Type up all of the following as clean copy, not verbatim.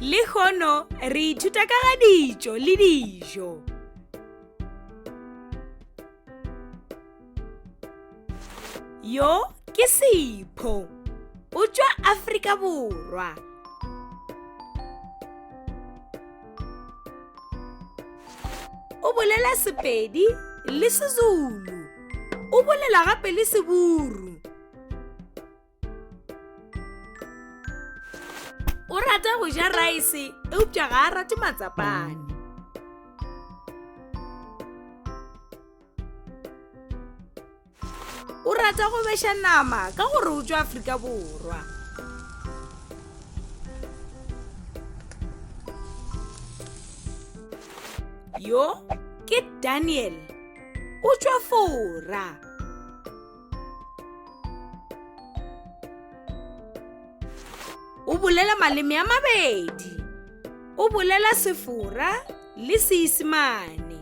Lehono re ithuta ka ga ditšo le dijo. Yo ke Sipho. O tšwa Afrika Borwa. O bolela Sepedi le Sezulu. O bolela gape le Seburu. O rata go ja raese eupša ga a rate matsapane. O rata go beša nama ka gore o tšwa Afrika Borwa. Yo ke Daniel. O tšwa Fora. O bolela maleme a mabedi. O bolela Sefora le Seisemane.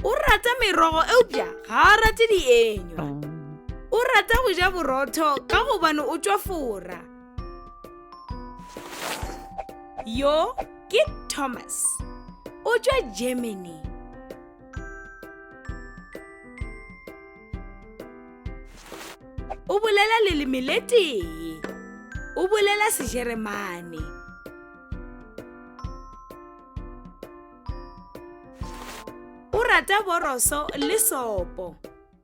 O rata merogo eupša ga a rate dienywa. O rata go ja borotho ka gobane o tšwa Fora. Yo ke Thomas. O tšwa Germany. O bolela leleme le tee. O bolela Sejeremane. O rata boroso le sopo.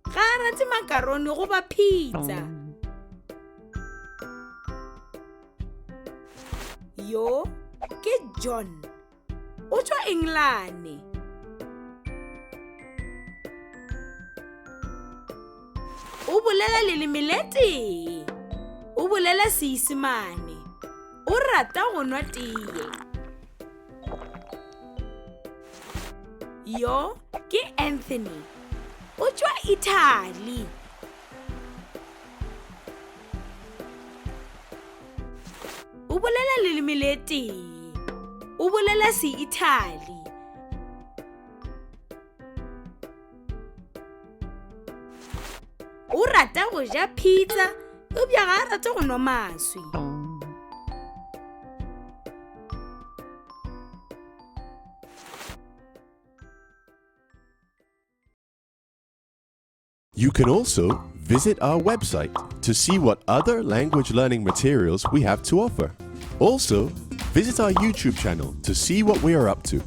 Ga a rate makaroni goba pizza. Yo ke John. O tšwa Engelane. O bolela leleme le tee. O bolela Seisemane. O rata go nwa teye. Yo ke Anthony. O tšwa Italy. O bolela leleme le tee. O bolela Seitaly. O rata go ja pizza, eupša ga a rate go nwa maswi. You can also visit our website to see what other language learning materials we have to offer. Also, visit our YouTube channel to see what we are up to.